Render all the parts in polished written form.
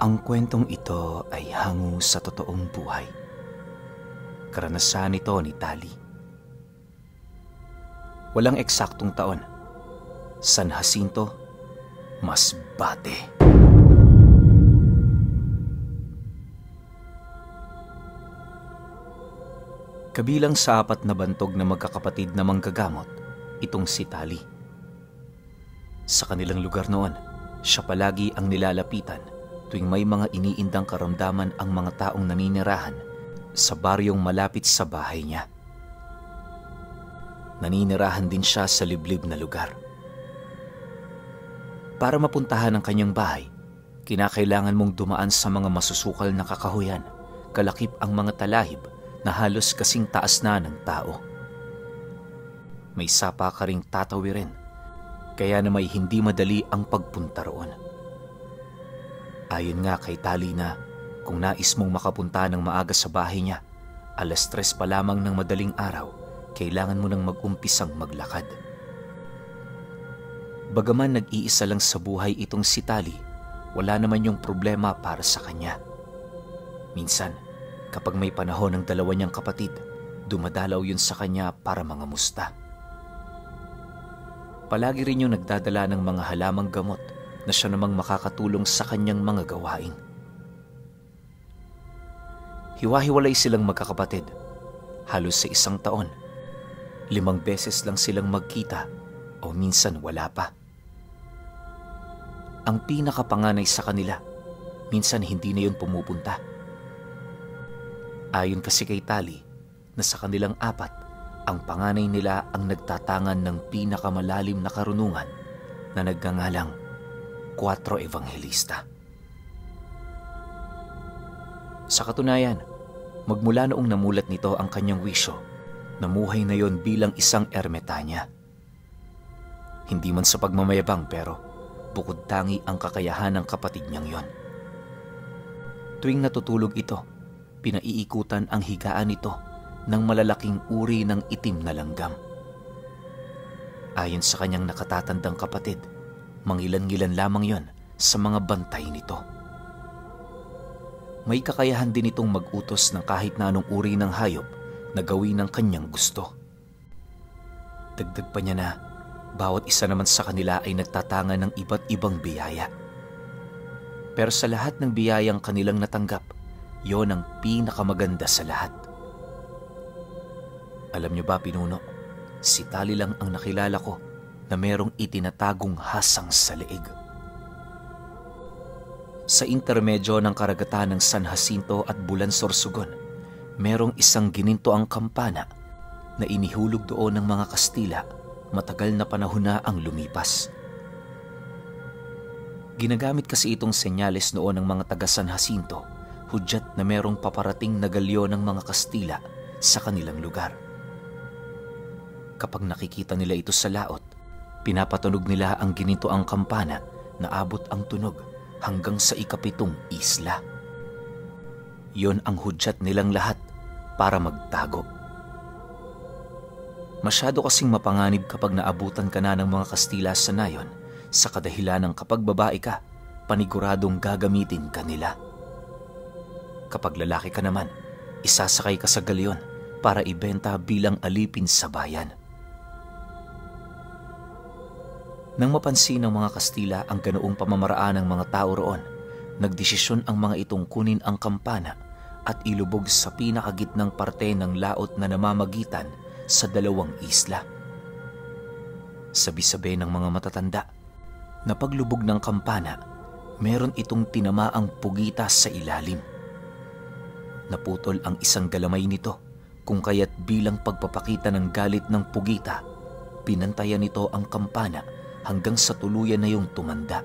Ang kwentong ito ay hango sa totoong buhay. Karanasan ito ni Tali. Walang eksaktong taon. San Jacinto, Masbate. Kabilang sa 4 na bantog na magkakapatid na manggagamot, itong si Tali. Sa kanilang lugar noon, siya palagi ang nilalapitan tuwing may mga iniindang karamdaman ang mga taong naninirahan sa baryong malapit sa bahay niya. Naninirahan din siya sa liblib na lugar. Para mapuntahan ang kanyang bahay, kinakailangan mong dumaan sa mga masusukal na kakahuyan, kalakip ang mga talahib na halos kasing taas na ng tao. May sapa ka ring tatawirin, kaya na may hindi madali ang pagpunta roon. Ayon nga kay Tali na kung nais mong makapunta ng maaga sa bahay niya, 3:00 pa lamang ng madaling araw, kailangan mo nang mag-umpisang maglakad. Bagaman nag-iisa lang sa buhay itong si Tali, wala naman yung problema para sa kanya. Minsan, kapag may panahon ng 2 niyang kapatid, dumadalaw yun sa kanya para mangamusta. Palagi rin yung nagdadala ng mga halamang gamot na siya namang makakatulong sa kanyang mga gawain. Hiwa-hiwalay silang magkakapatid. Halos sa 1 taon, 5 beses lang silang magkita o minsan wala pa. Ang pinakapanganay sa kanila, minsan hindi na yun pumupunta. Ayon kasi kay Tali na sa kanilang 4, ang panganay nila ang nagtatangan ng pinakamalalim na karunungan na nagngangalang 4 Evangelista. Sa katunayan, magmula noong namulat nito ang kanyang wisyo, namuhay na yon bilang isang ermetanya. Hindi man sa pagmamayabang pero bukod tangi ang kakayahan ng kapatid niyang yon. Tuwing natutulog ito, pinaiikutan ang higaan nito ng malalaking uri ng itim na langgam. Ayon sa kanyang nakatatandang kapatid, mangilan-ngilan lamang yon sa mga bantay nito. May kakayahan din itong mag-utos ng kahit na anong uri ng hayop na gawin ng kanyang gusto. Dagdag pa niya na bawat isa naman sa kanila ay nagtatangan ng iba't ibang biyaya. Pero sa lahat ng biyayang kanilang natanggap, yon ang pinakamaganda sa lahat. Alam niyo ba, Pinuno, si Tali lang ang nakilala ko na merong itinatagong hasang sa leeg. Sa intermedyo ng karagatan ng San Jacinto at Bulan-Sorsogon, merong isang ginintoang kampana na inihulog doon ng mga Kastila matagal na panahon na ang lumipas. Ginagamit kasi itong senyales noon ng mga taga San Jacinto, hudyat na merong paparating na galyo ng mga Kastila sa kanilang lugar. Kapag nakikita nila ito sa laot, pinapatunog nila ang ginintoang kampana na abot ang tunog hanggang sa 7 isla. Yon ang hudyat nilang lahat para magtago. Masyado kasing mapanganib kapag naabutan ka na ng mga Kastila sa nayon sa kadahilan ng kapag babae ka, paniguradong gagamitin ka nila. Kapag lalaki ka naman, isasakay ka sa galyon para ibenta bilang alipin sa bayan. Nang mapansin ng mga Kastila ang ganoong pamamaraan ng mga tao roon, nagdesisyon ang mga itong kunin ang kampana at ilubog sa pinakagitnang parte ng laot na namamagitan sa 2 isla. Sabi-sabi ng mga matatanda na paglubog ng kampana, meron itong tinamaang pugita sa ilalim. Naputol ang isang galamay nito, kung kaya't bilang pagpapakita ng galit ng pugita, pinantayan nito ang kampana hanggang sa tuluyan na yung tumanda.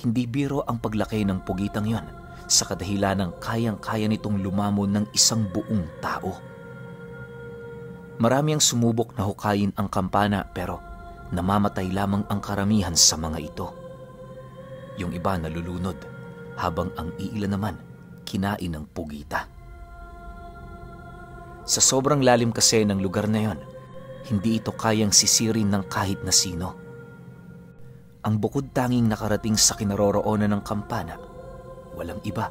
Hindi biro ang paglaki ng pugitang yon sa kadahilan ng kayang-kaya nitong lumamon ng isang buong tao. Marami ang sumubok na hukayin ang kampana pero namamatay lamang ang karamihan sa mga ito. Yung iba nalulunod habang ang iilan naman kinain ng pugita. Sa sobrang lalim kasi ng lugar na yon, hindi ito kayang sisirin ng kahit na sino. ang bukod tanging nakarating sa kinaroroonan ng kampana, walang iba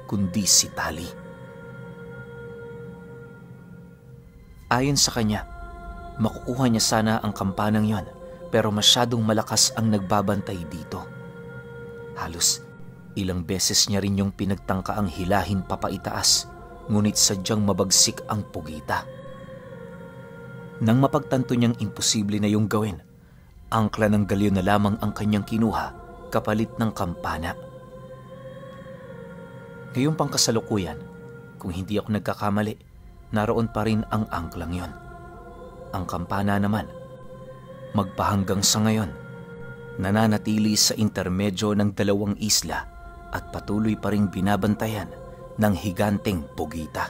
kundi si Tali. Ayon sa kanya, makukuha niya sana ang kampanang yon, pero masyadong malakas ang nagbabantay dito. Halos ilang beses niya rin yung pinagtangkaang hilahin papaitaas, ngunit sadyang mabagsik ang pugita. Nang mapagtanto niyang imposible na yung gawin, angkla ng galyo na lamang ang kanyang kinuha kapalit ng kampana. Ngayong pangkasalukuyan, kung hindi ako nagkakamali, naroon pa rin ang angklang yon. Ang kampana naman, magpahanggang sa ngayon, nananatili sa intermedyo ng dalawang isla at patuloy pa ring binabantayan ng higanteng pugita.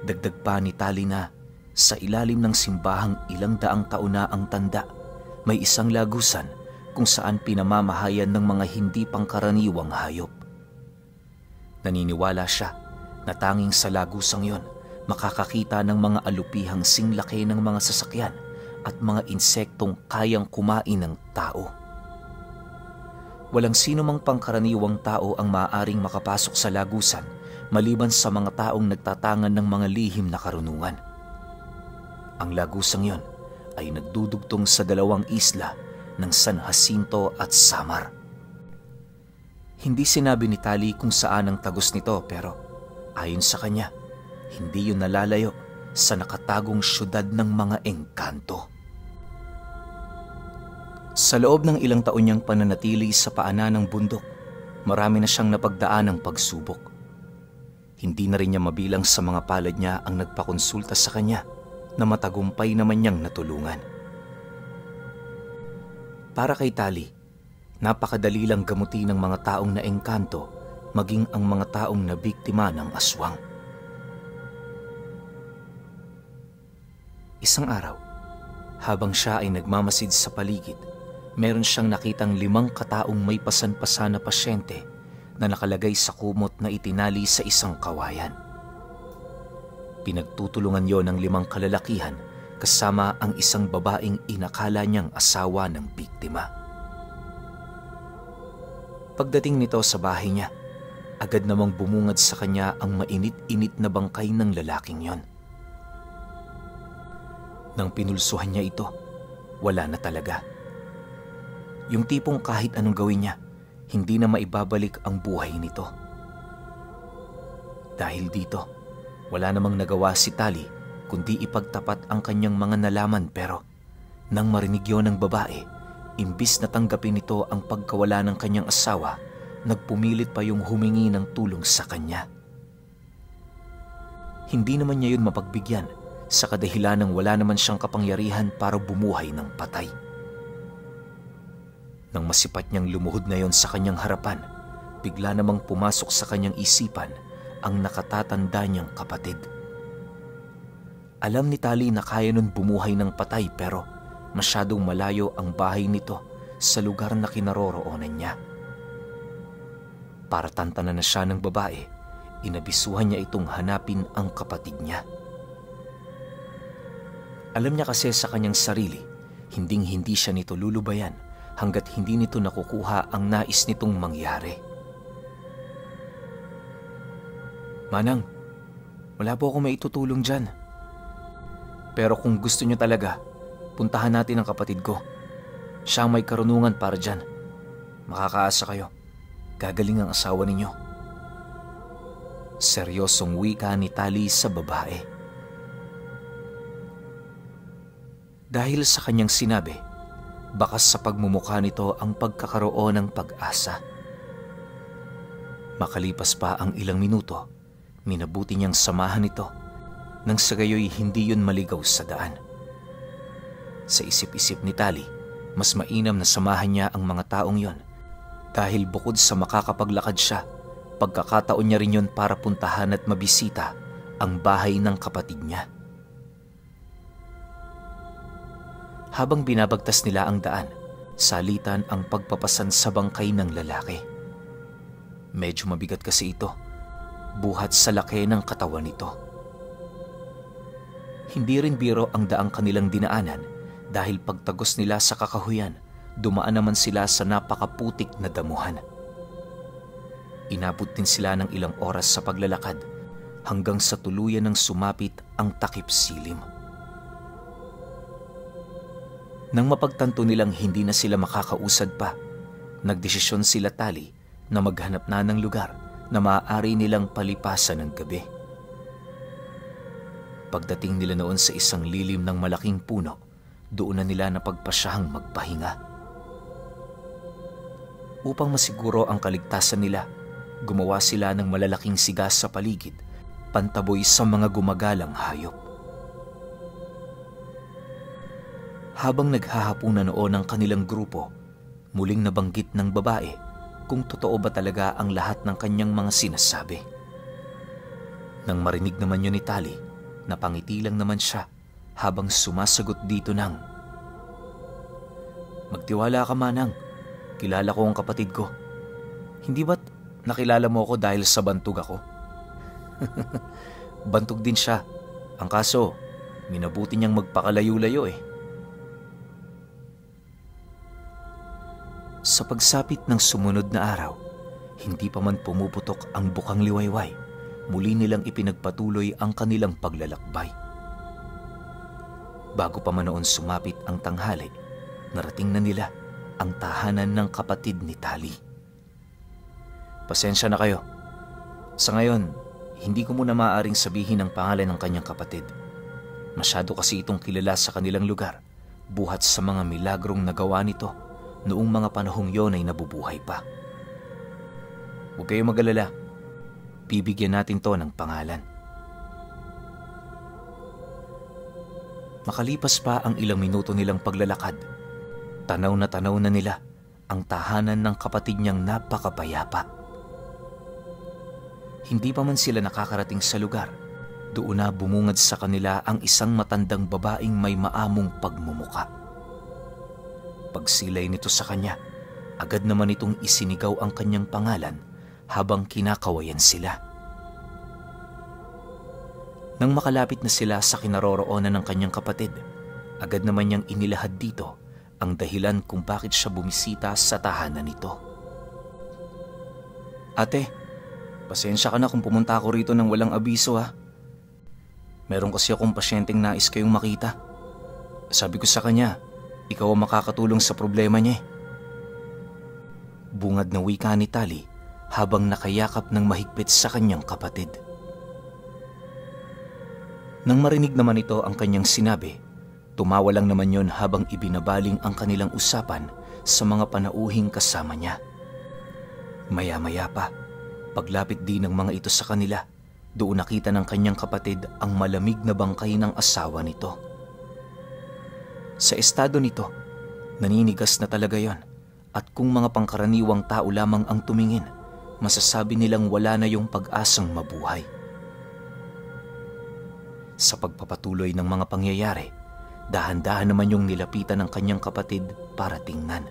Dagdag pa ni Tali na sa ilalim ng simbahang ilang daang taon na ang tanda, may isang lagusan kung saan pinamamahayan ng mga hindi pangkaraniwang hayop. Naniniwala siya na tanging sa lagusang yon makakakita ng mga alupihang singlaki ng mga sasakyan at mga insektong kayang kumain ng tao. Walang sino mang pangkaraniwang tao ang maaaring makapasok sa lagusan maliban sa mga taong nagtatangan ng mga lihim na karunungan. Ang lagusang yon ay nagdudugtong sa dalawang isla ng San Jacinto at Samar. Hindi sinabi ni Tali kung saan ang tagos nito, pero ayon sa kanya, hindi yun nalalayo sa nakatagong syudad ng mga engkanto. Sa loob ng ilang taon niyang pananatili sa paanan ng bundok, marami na siyang napagdaan ng pagsubok. Hindi na rin niya mabilang sa mga palad niya ang nagpakonsulta sa kanya na matagumpay naman niyang natulungan. Para kay Tali, napakadali lang gamutin ng mga taong naengkanto, maging ang mga taong nabiktima ng aswang. Isang araw, habang siya ay nagmamasid sa paligid, meron siyang nakitang 5 kataong may pasan-pasa na pasyente na nakalagay sa kumot na itinali sa isang kawayan. Pinagtutulungan yon ng 5 kalalakihan kasama ang isang babaeng inakala niyang asawa ng biktima. Pagdating nito sa bahay niya, agad namang bumungad sa kanya ang mainit-init na bangkay ng lalaking yon. Nang pinulsuhan niya ito, wala na talaga. Yung tipong kahit anong gawin niya, hindi na maibabalik ang buhay nito. Dahil dito, wala namang nagawa si Tali kundi ipagtapat ang kanyang mga nalaman, pero nang marinig yon ng babae, imbis na tanggapin nito ang pagkawala ng kanyang asawa, nagpumilit pa yung humingi ng tulong sa kanya. Hindi naman niya yun mapagbigyan sa kadahilan ng wala naman siyang kapangyarihan para bumuhay ng patay. Nang masipat niyang lumuhod na yon sa kanyang harapan, bigla namang pumasok sa kanyang isipan ang nakatatanda niyang kapatid. Alam ni Tali na kaya nun bumuhay ng patay, pero masyadong malayo ang bahay nito sa lugar na kinaroroonan niya. Para tantanan na siya ng babae, inabisuhan niya itong hanapin ang kapatid niya. Alam niya kasi sa kanyang sarili, hinding-hindi siya nito lulubayan hanggat hindi nito nakukuha ang nais nitong mangyari. Manang, wala po akong maitutulong dyan. Pero kung gusto niyo talaga, puntahan natin ang kapatid ko. Siya ang may karunungan para dyan. Makakaasa kayo. Gagaling ang asawa ninyo. Seryosong wika ni Tali sa babae. Dahil sa kanyang sinabi, bakas sa pagmumukha nito ang pagkakaroon ng pag-asa. Makalipas pa ang ilang minuto, minabuti niyang samahan ito nang sa gayoy hindi yun maligaw sa daan. Sa isip-isip ni Tali, mas mainam na samahan niya ang mga taong yon dahil bukod sa makakapaglakad siya, pagkakataon niya rin yun para puntahan at mabisita ang bahay ng kapatid niya. Habang binabagtas nila ang daan, salitan ang pagpapasan sa bangkay ng lalaki. Medyo mabigat kasi ito, buhat sa laki ng katawan nito. Hindi rin biro ang daang kanilang dinaanan dahil pagtagos nila sa kakahuyan, dumaan naman sila sa napakaputik na damuhan. Inabot din sila ng ilang oras sa paglalakad hanggang sa tuluyan ng sumapit ang takip silim. Nang mapagtanto nilang hindi na sila makakausad pa, nagdesisyon sila tali na maghanap na ng lugar na maaari nilang palipasan ng gabi. Pagdating nila noon sa isang lilim ng malaking puno, doon na nila napagpasyahang magpahinga. Upang masiguro ang kaligtasan nila, gumawa sila ng malalaking siga sa paligid, pantaboy sa mga gumagalang hayop. Habang naghahapunan noon ang kanilang grupo, muling nabanggit ng babae kung totoo ba talaga ang lahat ng kanyang mga sinasabi. Nang marinig naman yun ni Tali, napangiti lang naman siya habang sumasagot dito ng, "Magtiwala ka, Manang. Kilala ko ang kapatid ko. Hindi ba't nakilala mo ako dahil sa bantog ako?" Bantog din siya. Ang kaso, minabuti niyang magpakalayo-layo eh. Sa pagsapit ng sumunod na araw, hindi pa man pumuputok ang bukang liwayway, muli nilang ipinagpatuloy ang kanilang paglalakbay. Bago pa man noon sumapit ang tanghali, narating na nila ang tahanan ng kapatid ni Tali. "Pasensya na kayo. Sa ngayon, hindi ko muna maaaring sabihin ang pangalan ng kanyang kapatid. Masyado kasi itong kilala sa kanilang lugar, buhat sa mga milagrong nagawa nito noong mga panahong yon ay nabubuhay pa. Huwag kayong mag-alala. Bibigyan natin to ng pangalan." Makalipas pa ang ilang minuto nilang paglalakad, tanaw na nila ang tahanan ng kapatid niyang napakapayapa. Hindi pa man sila nakakarating sa lugar, doon na bumungad sa kanila ang isang matandang babaeng may maamong pagmumuka. Pagsilay nito sa kanya, agad naman itong isinigaw ang kanyang pangalan habang kinakawayan sila. Nang makalapit na sila sa kinaroroonan ng kanyang kapatid, agad naman niyang inilahad dito ang dahilan kung bakit siya bumisita sa tahanan nito. "Ate, pasensya ka na kung pumunta ako rito nang walang abiso ha. Meron kasi akong pasyenteng nais kayong makita. Sabi ko sa kanya, ikaw ang makakatulong sa problema niya." Bungad na wika ni Tali habang nakayakap ng mahigpit sa kanyang kapatid. Nang marinig naman ito ang kanyang sinabi, tumawa lang naman yon habang ibinabaling ang kanilang usapan sa mga panauhing kasama niya. Maya-maya pa, paglapit din ng mga ito sa kanila, doon nakita ng kanyang kapatid ang malamig na bangkay ng asawa nito. Sa estado nito, naninigas na talaga yon, at kung mga pangkaraniwang tao lamang ang tumingin, masasabi nilang wala na yung pag-asang mabuhay. Sa pagpapatuloy ng mga pangyayari, dahan-dahan naman yung nilapitan ng kanyang kapatid para tingnan.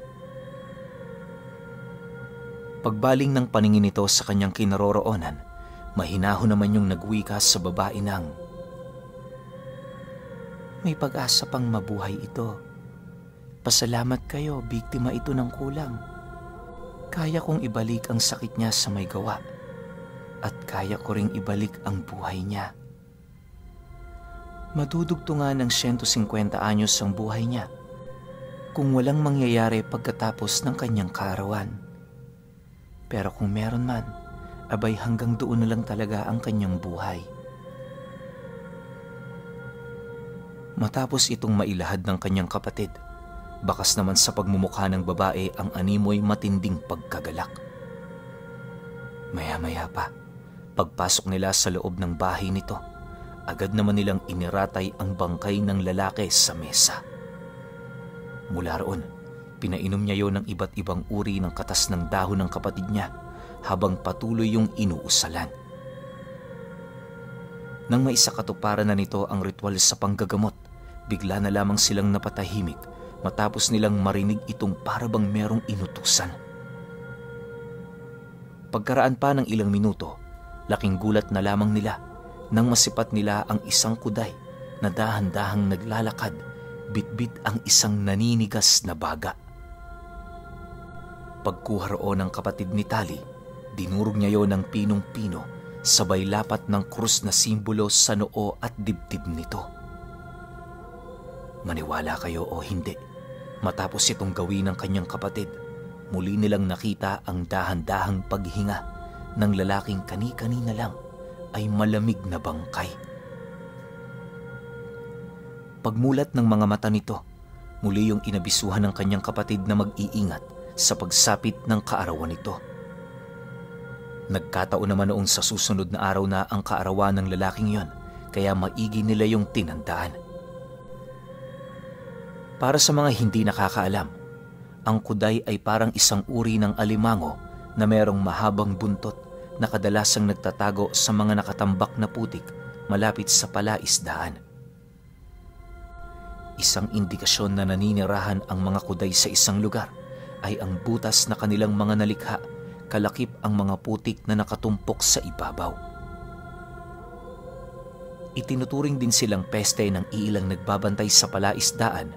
Pagbaling ng paningin nito sa kanyang kinaroroonan, mahinahon naman yung nagwika sa babae ng, "May pag-asa pang mabuhay ito. Pasalamat kayo, biktima ito ng kulang. Kaya kong ibalik ang sakit niya sa may gawa, at kaya ko ring ibalik ang buhay niya. Madudugtungan ng 150 anyos ang buhay niya kung walang mangyayari pagkatapos ng kanyang kaarawan. Pero kung meron man, abay hanggang doon na lang talaga ang kanyang buhay." Matapos itong mailahad ng kanyang kapatid, bakas naman sa pagmumukha ng babae ang animoy matinding pagkagalak. Maya-maya pa, pagpasok nila sa loob ng bahay nito, agad naman nilang iniratay ang bangkay ng lalaki sa mesa. Mula roon, pinainom niya yon ng iba't ibang uri ng katas ng dahon ng kapatid niya habang patuloy yung inuusalan. Nang maisakatuparan na nito ang ritual sa panggagamot, bigla na lamang silang napatahimik matapos nilang marinig itong parabang merong inutusan. Pagkaraan pa ng ilang minuto, laking gulat na lamang nila nang masipat nila ang isang kuday na dahan-dahang naglalakad bitbit ang isang naninigas na baga. Pagkuha roon ng kapatid ni Tali, dinurog niya yon ng pinong-pino, sabay lapat ng krus na simbolo sa noo at dibdib nito. Maniwala kayo o hindi, matapos itong gawin ng kanyang kapatid, muli nilang nakita ang dahan-dahang paghinga ng lalaking kani-kanina lang ay malamig na bangkay. Pagmulat ng mga mata nito, muli yung inabisuhan ng kanyang kapatid na mag-iingat sa pagsapit ng kaarawan nito. Nagkataon naman noong sa susunod na araw na ang kaarawan ng lalaking yon, kaya maigi nila yung tinandaan. Para sa mga hindi nakakaalam, ang kuday ay parang isang uri ng alimango na merong mahabang buntot na kadalasang nagtatago sa mga nakatambak na putik malapit sa palaisdaan. Isang indikasyon na naninirahan ang mga kuday sa isang lugar ay ang butas na kanilang mga nalikha, kalakip ang mga putik na nakatumpok sa ibabaw. Itinuturing din silang peste ng iilang nagbabantay sa palaisdaan,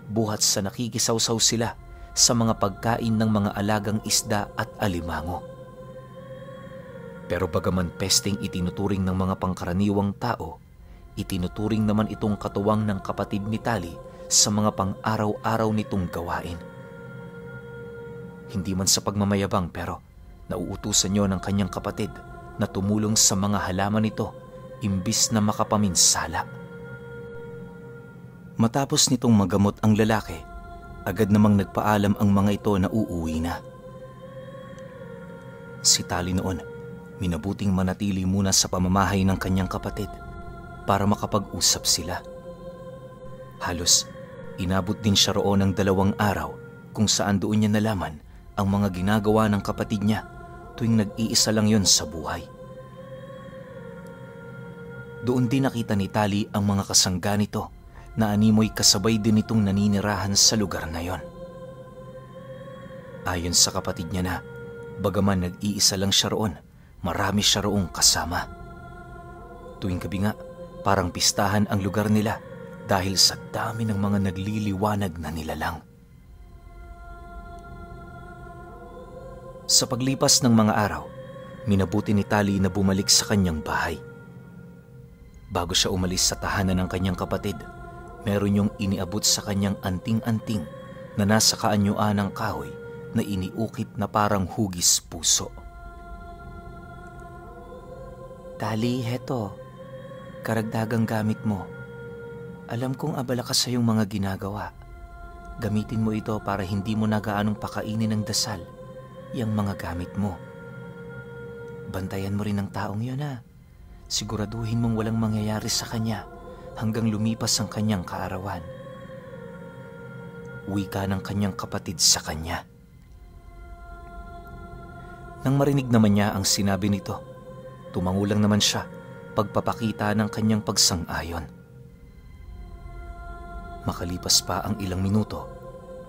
buhat sa nakikisawsaw sila sa mga pagkain ng mga alagang isda at alimango. Pero bagaman pesteng itinuturing ng mga pangkaraniwang tao, itinuturing naman itong katuwang ng kapatid ni Tali sa mga pang-araw-araw nitong gawain. Hindi man sa pagmamayabang, pero nauutusan niyo ng kanyang kapatid na tumulong sa mga halaman nito imbis na makapaminsala. Matapos nitong magamot ang lalaki, agad namang nagpaalam ang mga ito na uuwi na. Si Tali noon, minabuting manatili muna sa pamamahay ng kanyang kapatid para makapag-usap sila. Halos inabot din siya roon ng 2 araw kung saan doon niya nalaman ang mga ginagawa ng kapatid niya tuwing nag-iisa lang yon sa buhay. Doon din nakita ni Tali ang mga kasangga nito na animoy kasabay din itong naninirahan sa lugar na yon. Ayon sa kapatid niya na, bagaman nag-iisa lang siya roon, marami siya roong kasama. Tuwing gabi nga, parang pistahan ang lugar nila dahil sa dami ng mga nagliliwanag na nilalang. Sa paglipas ng mga araw, minabuti ni Tali na bumalik sa kanyang bahay. Bago siya umalis sa tahanan ng kanyang kapatid, meron yung iniabot sa kanyang anting-anting na nasa kaanyuan ng kahoy na iniukit na parang hugis puso. Tali, heto. Karagdagang gamit mo. Alam kong abala ka sa iyong mga ginagawa. Gamitin mo ito para hindi mo na gaanong pakainin ng dasal yang mga gamit mo. Bantayan mo rin ang taong yun, ha. Siguraduhin mong walang mangyayari sa kanya hanggang lumipas ang kanyang kaarawan. Wika ng kanyang kapatid sa kanya. Nang marinig naman niya ang sinabi nito, tumangulang naman siya, pagpapakita ng kanyang pagsang-ayon. Makalipas pa ang ilang minuto,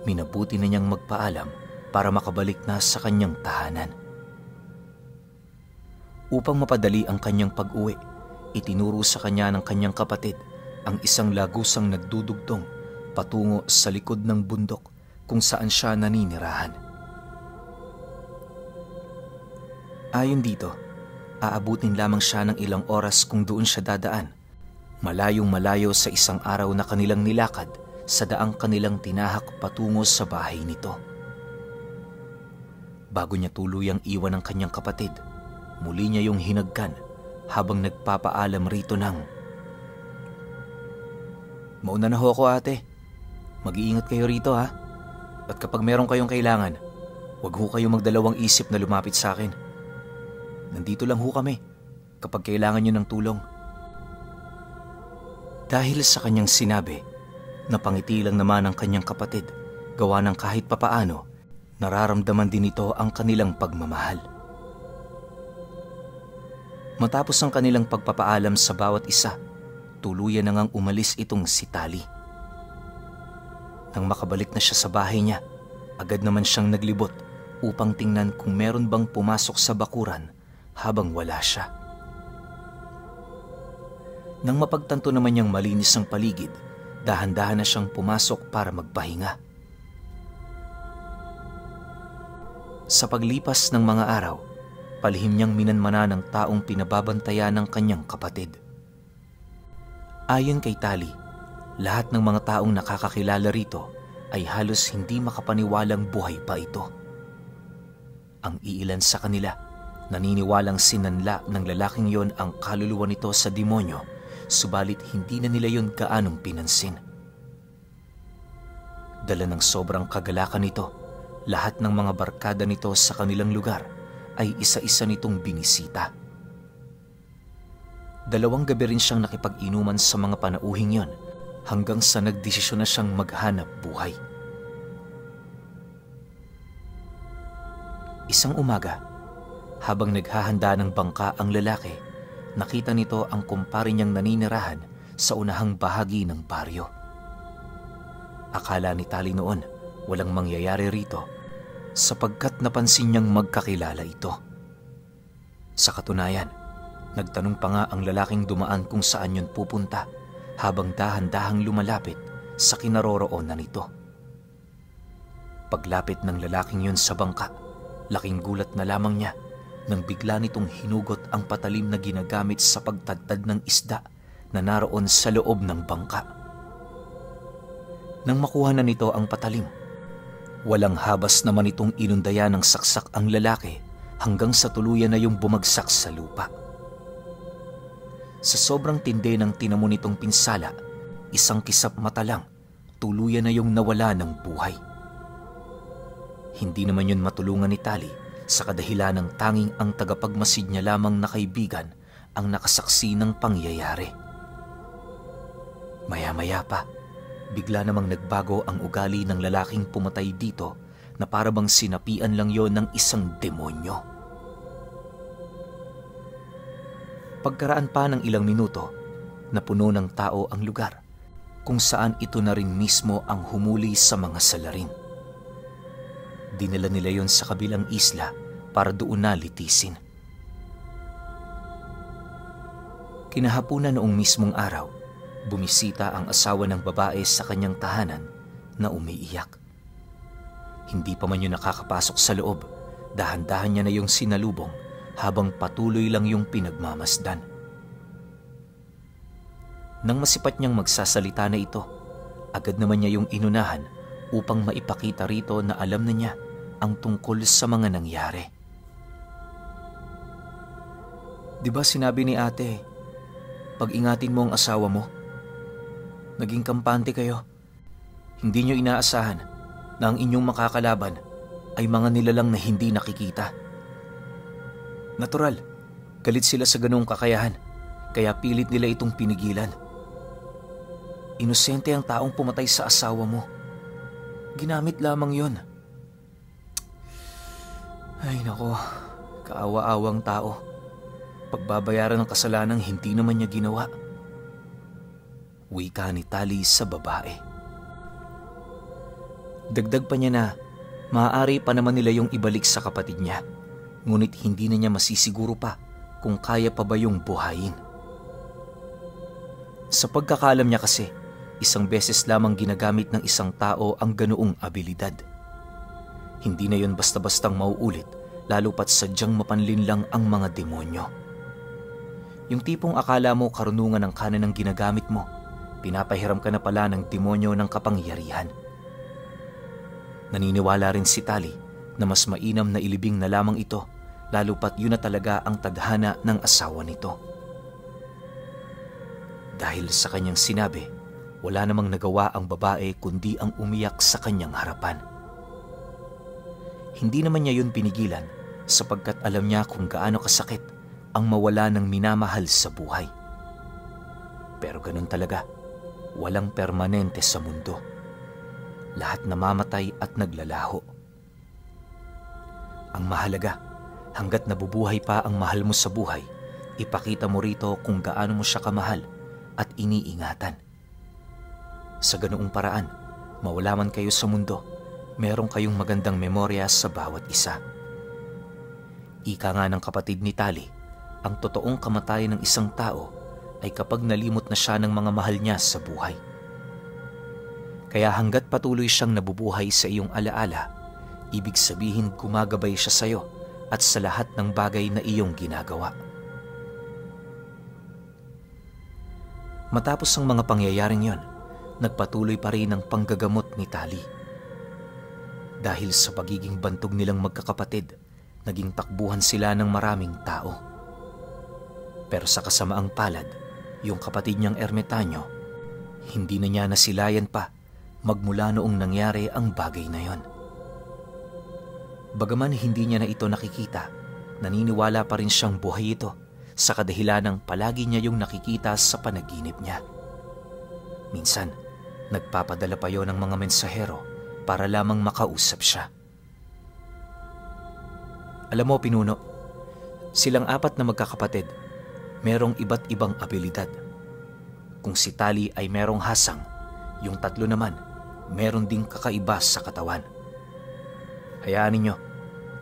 minabuti na niyang magpaalam para makabalik na sa kanyang tahanan. Upang mapadali ang kanyang pag-uwi, itinuro sa kanya ng kanyang kapatid ang isang lagusang nagdudugtong patungo sa likod ng bundok kung saan siya naninirahan. Ayon dito, aabutin lamang siya ng ilang oras kung doon siya dadaan, malayong malayo sa isang araw na kanilang nilakad sa daang kanilang tinahak patungo sa bahay nito. Bago niya tuluyang iwan ang kanyang kapatid, muli niya yung hinagkan habang nagpapaalam rito ng, "Mauna na ho ako, ate. Mag-iingat kayo rito, ha? At kapag meron kayong kailangan, huwag ho kayong magdalawang isip na lumapit sa akin. Nandito lang ho kami kapag kailangan niyo ng tulong." Dahil sa kanyang sinabi, napangiti lang naman ang kanyang kapatid, gawa ng kahit papaano, nararamdaman din ito ang kanilang pagmamahal. Matapos ang kanilang pagpapaalam sa bawat isa, tuluyan na ngang umalis itong si Tali. Nang makabalik na siya sa bahay niya, agad naman siyang naglibot upang tingnan kung meron bang pumasok sa bakuran habang wala siya. Nang mapagtanto naman niyang malinis ang paligid, dahan-dahan na siyang pumasok para magpahinga. Sa paglipas ng mga araw, palihim niyang minanmana ng taong pinababantayan ng kanyang kapatid. Ayon kay Tali, lahat ng mga taong nakakakilala rito ay halos hindi makapaniwalang buhay pa ito. Ang iilan sa kanila, naniniwalang sinanla ng lalaking yon ang kaluluwa nito sa demonyo, subalit hindi na nila yon gaanong pinansin. Dala ng sobrang kagalakan nito, lahat ng mga barkada nito sa kanilang lugar ay isa-isa nitong binisita. 2 gabi rin siyang nakipag-inuman sa mga panauhing yon hanggang sa nagdesisyon na siyang maghanap buhay. Isang umaga, habang naghahanda ng bangka ang lalaki, nakita nito ang kumpare niyang naninirahan sa unahang bahagi ng baryo. Akala ni Tali noon walang mangyayari rito sapagkat napansin niyang magkakilala ito. Sa katunayan, nagtanong pa nga ang lalaking dumaan kung saan yun pupunta habang dahan-dahang lumalapit sa kinaroroonan nito. Paglapit ng lalaking yun sa bangka, laking gulat na lamang niya nang bigla nitong hinugot ang patalim na ginagamit sa pagtadtad ng isda na naroon sa loob ng bangka. Nang makuha na nito ang patalim, walang habas naman itong inundayan ng saksak ang lalaki hanggang sa tuluyan na yung bumagsak sa lupa. Sa sobrang tindi ng tinamo nitong pinsala, isang kisap mata lang, tuluyan na yung nawala ng buhay. Hindi naman yun matulungan ni Tali sa kadahilan ng tanging ang tagapagmasid niya lamang na kaibigan ang nakasaksi ng pangyayari. Maya-maya pa, bigla namang nagbago ang ugali ng lalaking pumatay dito na parabang sinapian lang yon ng isang demonyo. Pagkaraan pa ng ilang minuto, napuno ng tao ang lugar kung saan ito na rin mismo ang humuli sa mga salarin. Dinala nila yon sa kabilang isla para doon na litisin. Kinahapunan noong mismong araw, bumisita ang asawa ng babae sa kanyang tahanan na umiiyak. Hindi pa man yun nakakapasok sa loob, dahan-dahan niya na yung sinalubong habang patuloy lang yung pinagmamasdan. Nang masipat niyang magsasalita na ito, agad naman niya yung inunahan upang maipakita rito na alam na niya ang tungkol sa mga nangyari. Di ba sinabi ni ate, pag-ingatin mo ang asawa mo? Naging kampante kayo. Hindi niyo inaasahan na ang inyong makakalaban ay mga nilalang na hindi nakikita. Natural, galit sila sa ganung kakayahan, kaya pilit nila itong pinigilan. Inosente ang taong pumatay sa asawa mo. Ginamit lamang yon. Ay nako, kaawa-awang tao. Pagbabayaran ng kasalanang hindi naman niya ginawa. Wika ni Tali sa babae. Dagdag pa niya na maaari pa naman nila yung ibalik sa kapatid niya, ngunit hindi na niya masisiguro pa kung kaya pa ba yung buhayin. Sa pagkakaalam niya kasi, isang beses lamang ginagamit ng isang tao ang ganoong abilidad. Hindi na yun basta-bastang mauulit, lalo pat sadyang mapanlin lang ang mga demonyo. Yung tipong akala mo karunungan ng kanan ang ginagamit mo, pinapahiram ka na pala ng demonyo ng kapangyarihan. Naniniwala rin si Tali na mas mainam na ilibing na lamang ito, lalo pat yun na talaga ang tadhana ng asawa nito. Dahil sa kanyang sinabi, wala namang nagawa ang babae kundi ang umiyak sa kanyang harapan. Hindi naman niya yun pinigilan sapagkat alam niya kung gaano kasakit ang mawala ng minamahal sa buhay. Pero ganun talaga, walang permanente sa mundo. Lahat namamatay at naglalaho. Ang mahalaga, hanggat nabubuhay pa ang mahal mo sa buhay, ipakita mo rito kung gaano mo siya kamahal at iniingatan. Sa ganoong paraan, mawala man kayo sa mundo, meron kayong magandang memorya sa bawat isa. Ika nga ng kapatid ni Tali, ang totoong kamatayan ng isang tao ay kapag nalimot na siya ng mga mahal niya sa buhay. Kaya hanggat patuloy siyang nabubuhay sa iyong alaala, ibig sabihin gumagabay siya sa iyo at sa lahat ng bagay na iyong ginagawa. Matapos ang mga pangyayaring yon, nagpatuloy pa rin ang panggagamot ni Tali. Dahil sa pagiging bantog nilang magkakapatid, naging takbuhan sila ng maraming tao. Pero sa kasamaang palad, yung kapatid niyang ermitanyo, hindi na niya nasilayan pa magmula noong nangyari ang bagay na yon. Bagaman hindi niya na ito nakikita, naniniwala pa rin siyang buhay ito sa kadahilan ng palagi niya yung nakikita sa panaginip niya. Minsan, nagpapadala pa yon ng mga mensahero para lamang makausap siya. Alam mo, Pinuno, silang apat na magkakapatid, merong iba't ibang abilidad. Kung si Tali ay merong hasang, yung tatlo naman, meron ding kakaiba sa katawan. Hayaan ninyo,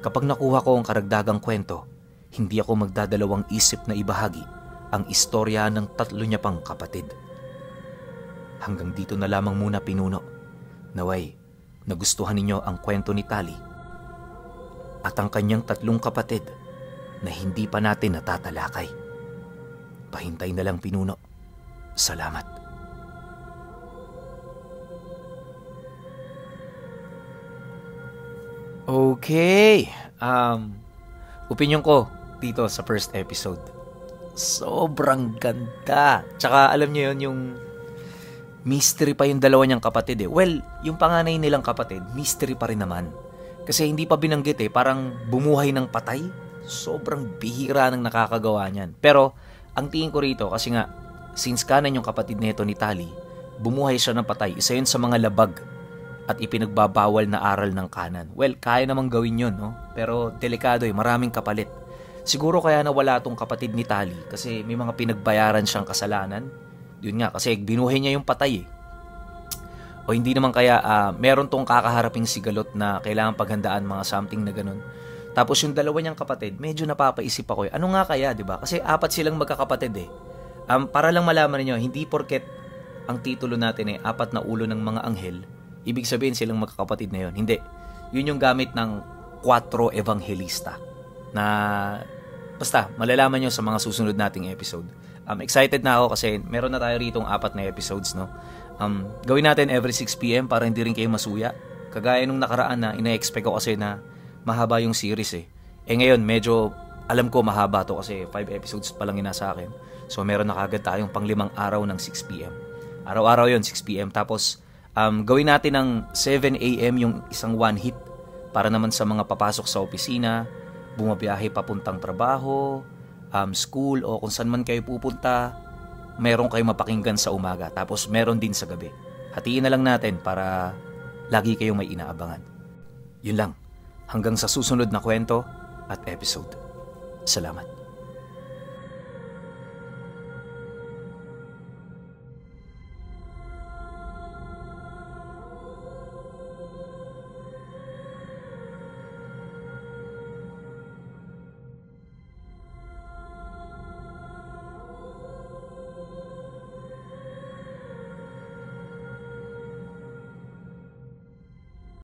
kapag nakuha ko ang karagdagang kwento, hindi ako magdadalawang isip na ibahagi ang istorya ng tatlo niya pang kapatid. Hanggang dito na lamang muna, Pinuno. Naway, nagustuhan ninyo ang kwento ni Tali at ang kanyang tatlong kapatid na hindi pa natin natatalakay. Pahintay na lang, Pinuno. Salamat. Okay. Opinion ko dito sa first episode. Sobrang ganda. Tsaka alam niyo yon, yung mystery pa yung dalawa niyang kapatid eh. Well, yung panganay nilang kapatid, mystery pa rin naman. Kasi hindi pa binanggit eh, parang bumuhay ng patay. Sobrang bihira ng nakakagawa niyan. Pero, ang tingin ko rito, kasi nga, since kanan yung kapatid nito ni Tali, bumuhay siya ng patay. Isa yun sa mga labag at ipinagbabawal na aral ng kanan. Well, kaya namang gawin yun, no? Pero delikado eh, maraming kapalit. Siguro kaya nawala tong kapatid ni Tali kasi may mga pinagbayaran siyang kasalanan. Yun nga, kasi binuhay niya yung patay eh. O hindi naman kaya meron tong kakaharaping sigalot na kailangan paghandaan, mga something na ganun. Tapos yung dalawa niyang kapatid, medyo napapaisip ako eh. Ano nga kaya, di ba? Kasi apat silang magkakapatid eh. Para lang malaman niyo, hindi porket ang titulo natin eh, apat na ulo ng mga anghel, ibig sabihin silang magkakapatid na yun. Hindi. Yun yung gamit ng 4 evangelista na basta malalaman nyo sa mga susunod nating episode. Excited na ako kasi meron na tayo ritong 4 na episodes, no? Gawin natin every 6 PM para hindi rin kayo masuya. Kagaya nung nakaraan na ina-expect ko kasi na mahaba yung series eh. Ngayon medyo alam ko mahaba to kasi 5 episodes pa lang ina sa akin. So meron na kagad tayong pang 5 araw ng 6 PM. Araw-araw yun, 6 PM. Tapos gawin natin ng 7 AM yung isang one hit para naman sa mga papasok sa opisina, bumabiyahe papuntang trabaho, school o kung saan man kayo pupunta, meron kayong mapakinggan sa umaga. Tapos meron din sa gabi. Hatiin na lang natin para lagi kayong may inaabangan. Yun lang. Hanggang sa susunod na kwento at episode. Salamat.